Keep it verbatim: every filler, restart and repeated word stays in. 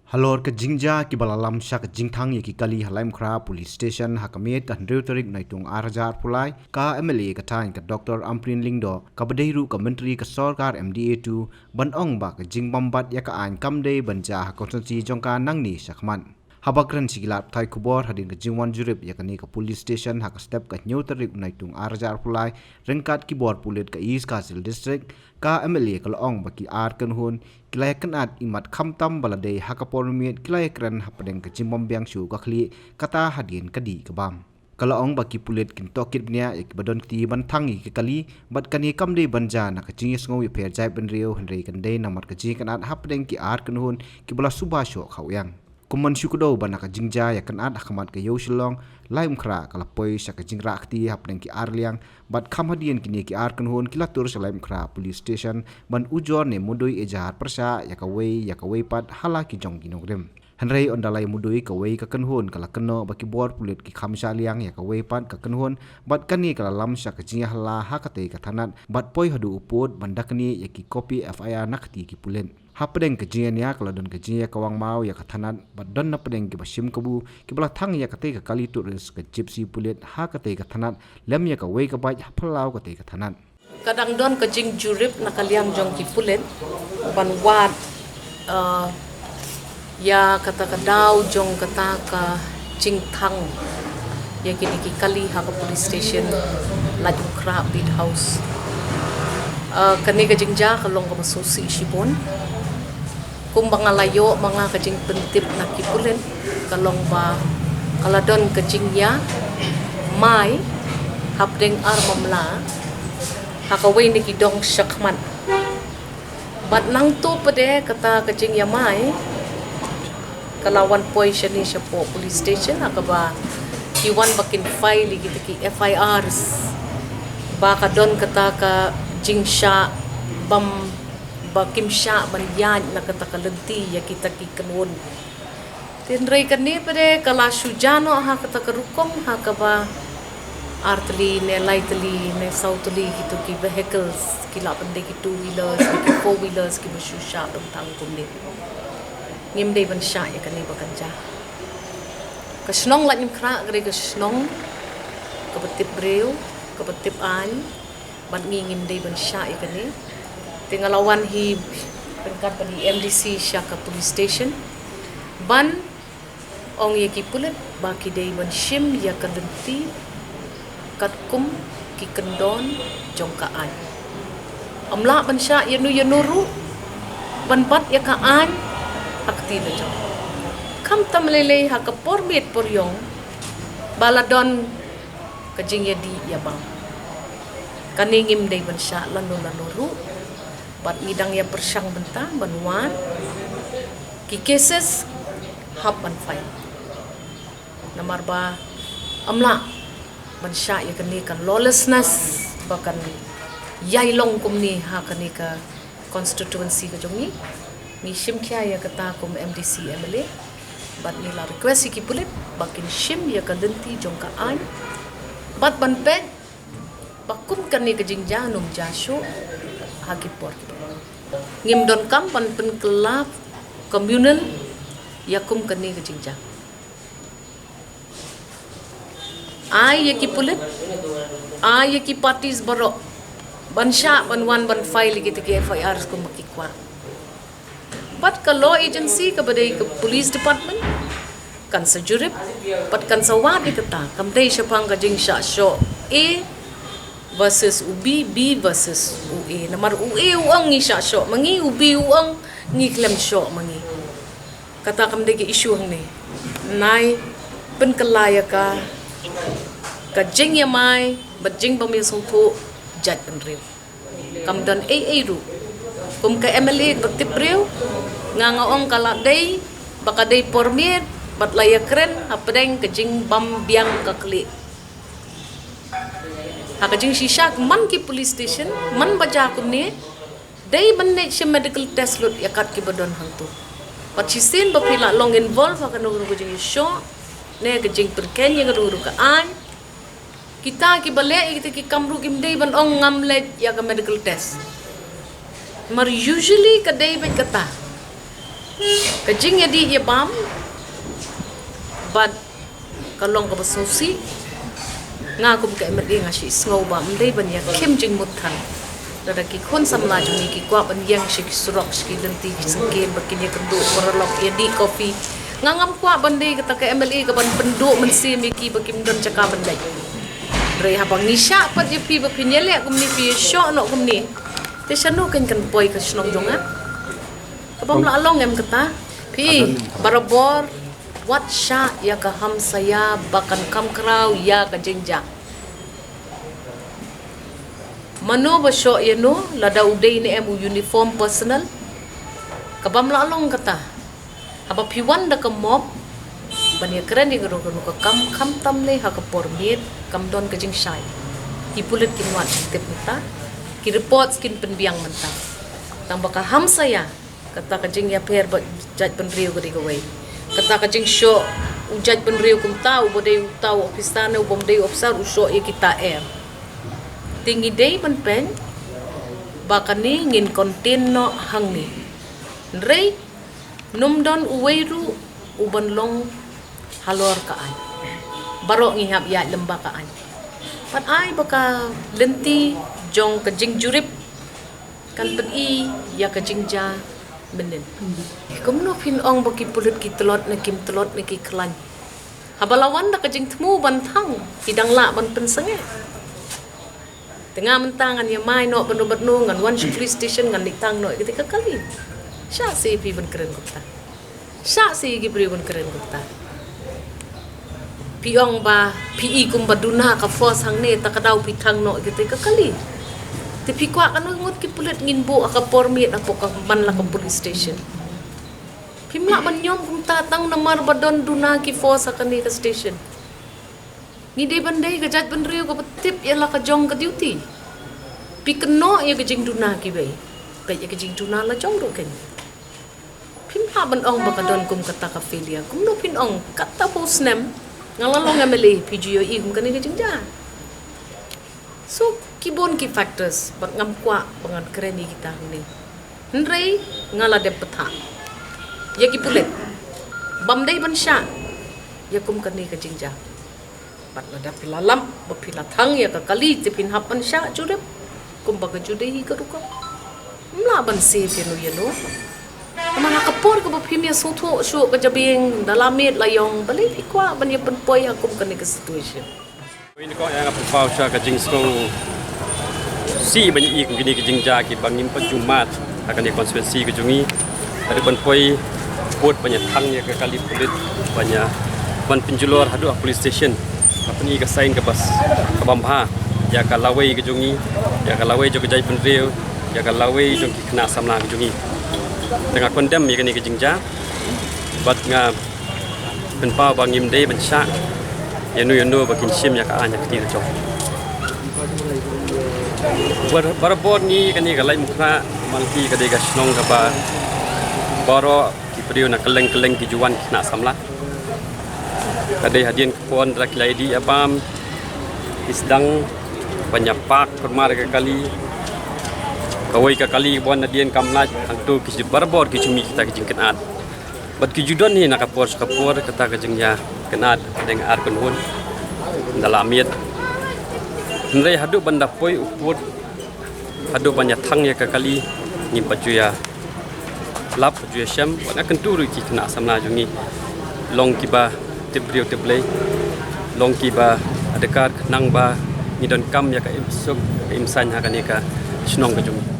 Halor ka jingjia kiba la lam sha ka jingthang ïa ki kali ha Laitumkhrah Police Station ha ka miet ka hynriew tarik Naitung ar hajar arphew lai, ka M L A ka thaiñ ka Doctor Ampareen Lyngdoh, kaba dei ruh ka Myntri ka sorkar M D A two, ban ong ba ka jingbymbat ïa ka aiñ kam dei ban jia ha constituency jong ka nangne shakhmat. Haba kren sha ki lad pathai khubor hadien ka jingwan jurip ïa kane ka police station ha ka step ka hynñiew tarik Naitung ar hajar arphew lai, ryngkat ki bor pulit ka East Khasi Hills District, ka M L A ka la ong ba ki ar kynhun ki la ïakynad imat khamtam ba la dei ha ka por miet ki la ïakren hapdeng ka jingbymbiang shuh ka khlieh, kata hadien ka dih ka bam. Ka la ong ba ki pulit kin tohkit bniah ïa kiba don kti ban thang ïa ki kali, bad kane kam dei ban jia na ka jingïasngew ïapher jaitbynriew, hynrei kan dei namar ka jingïakynad hapdeng ki ar kynhun kiba la suba shoh khawïang. Kum ban shu kdew ba na ka jingjia ïakynad ha khmat ka Ïew Shillong, Laitumkhrah ka la poi sha ka jingrah kti hapdeng ki ar liang, bad kham hadien kine ki ar kynhun ki la tur sha Laitumkhrah Police Station ban ujor ne mudui ejahar pyrshah ïa kawei ïa kawei pat ha la ki jong ki nongrim. Hynrei ynda la ïamudui, kawei ka kynhun ka la kynnoh ba ki bor pulit ki kham shah liang ïa kawei pat ka kynhun, bad kane ka la lam sha ka jingïahala ha katei ka thanat, bad poi haduh u pud ban da kane ïa ki kopi F I R na kti ki pulit. Hapdeng ka jingïania ka la don ka jingïakawang maw ïa ka thanat, bad don napdeng kiba shim kabu kiba la thang ïa katei ka kali tourist ka Gypsy pulit ha katei ka thanat, lem ïa kawei ka bike ha phyllaw katei ka thanat. Ka dang don ka jingjurip na ka liang jong ki pulit ban wad, uh, ïa kata ka daw jong kata ka jingthang ïa kine ki kali ha ka police station Laitumkhrah Beat House. Uh, kane ka jingjia ka long kaba sngewsih shibun. Kumba nga la ïoh ma nga ka jingpyntip na ki pulit, ka long ba ka la don ka jingïa mai hapdeng ar mamla ha kawei na ki dong shakhmat. Bad nangto pat de kata ka jingïa mai ka la wan poi shane shapoh police station, ha kaba ki wan ba kin file ïa kita ki F I Rs ba ka don kata ka jingshah bam, ba kim shah ban ïaid na kata ka lynti ïa kita ki kynhun. Hynrei kane pat de ka la shu jia noh ha kata ka rukom ha kaba ar tylli ne lai tylli ne saw tylli kito ki vehicles, ki lah ban dei ki two wheelers ne ki four wheelers kiba shu shah ban thang kumne. Ngim dei ban shah ïa kane ba kan jia. Ka shnong Laitumkhrah ka dei ka shnong kaba tip briew, kaba tip aiñ, bad ngi ngim dei ban shah ïa kane. Te nga la wan hi ryngkat bad i M D C sha ka police station ban ong ïa ki pulit ba ki dei ban shim ïa ka lynti katkum ki kyndon jong ka aiñ. Ym lah ban shah ïano ïano ruh ban bat ïa ka aiñ ha kti la jong. Khamtam lei lei ha ka por miet por ïong ba la don ka jingïadih ïa bam. Kane ngim dei ban shah lano lano ruh, bad ngi dang ïa pyrshang bynta ban wad ki cases hap ban file. Namar ba ym lah ban shah ïa kane ka lawlessness ba kan ïai long kumne ha kane ka constituency ka jong ngi. Ngi shim khia ïa kata kum M D C M L A, bad ngi la request ïa ki pulit ba kin shim ïa ka lynti jong ka aiñ, bad ban peit ba kum kane ka jingjia ym jia shuh ha ki por ki por. Ngim donkam ban pynkylla communal ïa kum kane ka jingjia. Ai ïa ki pulit, ai ïa ki parties baroh ban shah ban wan ban file ïa kita ki F I Rs kumba ki kwah. Bad ka law agency kaba dei ka police department kan sa jurip bad kan sa wad ïa kata, kam dei shaphang ka jingshah shoh A versus u B, B versus u A. Namar u A u ong ngi shah shoh ma ngi, u B u ong ngi khlem shoh ma ngi. Kata kam dei ka issue hangne. Nai pynkylla ïa ka, ka jingïamai bad jingbym ïasngewthuh jaitbynriew. Kam don ei ei ruh. Kum ka M L A ba tip briew, nga nga ong ka la dei ba ka dei por miet bad la ïakren hapdeng ka jingbymbiang ka khlieh. Ha ka jingshisha man ki police station man ba jia kumne, dei ban leit shim medical test lut ïa kat kiba don hangto. Bad shisien ba phi la long involve ha kano kano ka jingïashoh ne ka jingpyrkhat ïa kano kano ka aiñ, kita kiba leh ïa kita ki kam ruh kim dei ban ong ngam leit ïa ka medical test. Namar usually ka dei beit kata. Ka jingïadih ïabam bad ka long kaba sngewsih. Nga kum ka M L A nga shu sngew ba ym dei ban ïa khim jingmut than. Lada ki khun samla jong ngi ki kwah ban ïeng sha ki surok, sha ki lynti ki syngkien ba kin ïakynduh paralok ïadih coffee, nga ngam kwah ban dei kata ka M L A ka ban pynduh mynsiem ïa ki ba kim don jaka ban leit. Hynrei haba ngi shah pat ïa phi ba phin ïaleh kumne, phi ïashoh noh kumne, te shano kan kan poi ka shnong jong nga? Kaba ym lah long em kata? Phi barabor wat shah ïa ka hamsaia ba kan kham khraw ïa ka jingjia. Mano ba shoh ïano, lada u dei ne em u uniform personnel? Kaba ym lah long kata? Haba phi wan da ka mob ban ïakren ïa kano kano ka kam, khamtam lei ha ka por miet, kam don ka jingshai. Ki pulit kin wad jingtip mynta, ki reports kin pynbiang mynta. Tang ba ka hamsaia, kata ka jingïapher bad jaitbynriew ka dei kawei. Kata ka jingshoh u jaitbynriew kumta, uba dei uta u ophisar ne uba ym dei u ophisar, u shoh ïa kita em. Te ngi dei ban pyn ba kane ngin contain noh hangne. Hynrei ym don uwei ruh u ban long halor ka aiñ. Baroh ngi hap ïaid lem bad ka aiñ. Pat ai ba ka lynti jong ka jingjurip kan pyni ïa ka jingjia mynnin. Kumno phin ong ba ki pulit ki tlot ne kim tlot ne ki khlaiñ? Haba la wan da ka jingthmu ban thang, ki dang lah ban pynsangeh. Te nga mynta ngan ïamai noh bad no bad no, ngan wan sha police station, ngan leit thang noh ïa kata ka kali. Shah seh phi ban kren kumta. Shah seh ki briew ban kren kumta. Phi ong ba phi i kumba duna ka force hangne, ta ka daw phi thang noh ïa kata ka kali. Te phi kwah kano ngut ki pulit ngin buh ha ka por miet hapoh ka man la ka police station? Phim lah ban niam kumta tang namar ba don duna ki force ha kane ka station. Ngi dei ban dei ka jaitbynriew kaba tip ïa la ka jong ka duty. Phi kynnoh ïa ka jingduna kiwei, peit ïa ka jingduna la jong ruh kane. Phim lah ban ong ba ka don kum kata ka failure. Kumno phin ong, katba u snem nga la long M L A phi ju ïohi kum kane ka jingjia? So ki bun ki factors bad ngam kwah ba ngan kren ïa kita hangne. Hynrei nga la dep bthah ïa ki pulit ba ym dei ban shah ïa kum kane ka jingjia. Bad lada phi la lap ba phi la thang ïa ka kali te phin hap ban shah jurip kumba ka ju dei hi ka rukom. Ym lah ban seh ïano ïano. Namar ha ka por kaba phim ïasngewthuh shuh ka jabieng, da la miet la ïong, balei phi kwah ban ïa pynpoi ha kum kane ka situation? Oi, ni ko ïa nga pynpaw sha ka jingsngewsih ban ïohi kum kine ki jingjia kiba ngim pat ju mad ha kane constituency ka jong ngi. Haduh ban poi pud ban ïa thang ïa ka kali pulit ban ïa ban pynjulor haduh ha police station. Ka pyni ka sign kaba s-, kaba ym bha ïa ka lawei ka jong ngi, ïa ka lawei jong ka jaitbynriew, ïa ka lawei jong ki khynnah samla ka jong ngi. Te nga condemn ïa kane ka jingjia bad nga pynpaw ba ngim dei ban shah ïano ïano ba kin shim ïa ka aiñ ha ka kti ka jong. Bar-, barabor ngi kane ka Laitumkhrah, Malki ka dei ka shnong kaba baroh ki briew na kylleng kylleng ki ju wan ki khynnah samla. Ka dei hadien ka por da ki la ïadih ïabam, ki sdang ban ïa pak kulmar ïa ka kali. Kawei ka kali kaba wan hadien kam lait, hangto ki ju barabor ki ju mih kita ki jingkynad. Bad ki ju don hi na ka por sha ka por kata ka jingïakynad hadien ar kynhun da la miet. Hynrei haduh ban da poi u pud, haduh ban ïa thang ïa ka kali, ngim pat ju ïa lap, ju ïa shem. Bad nga kyntu ruh ki khynnah samla jong ngi, long kiba tip briew tip Blei, long kiba adkar khnang ba ngi donkam ïa ka im suk ka im saiñ ha kane ka shnong ka jong ngi.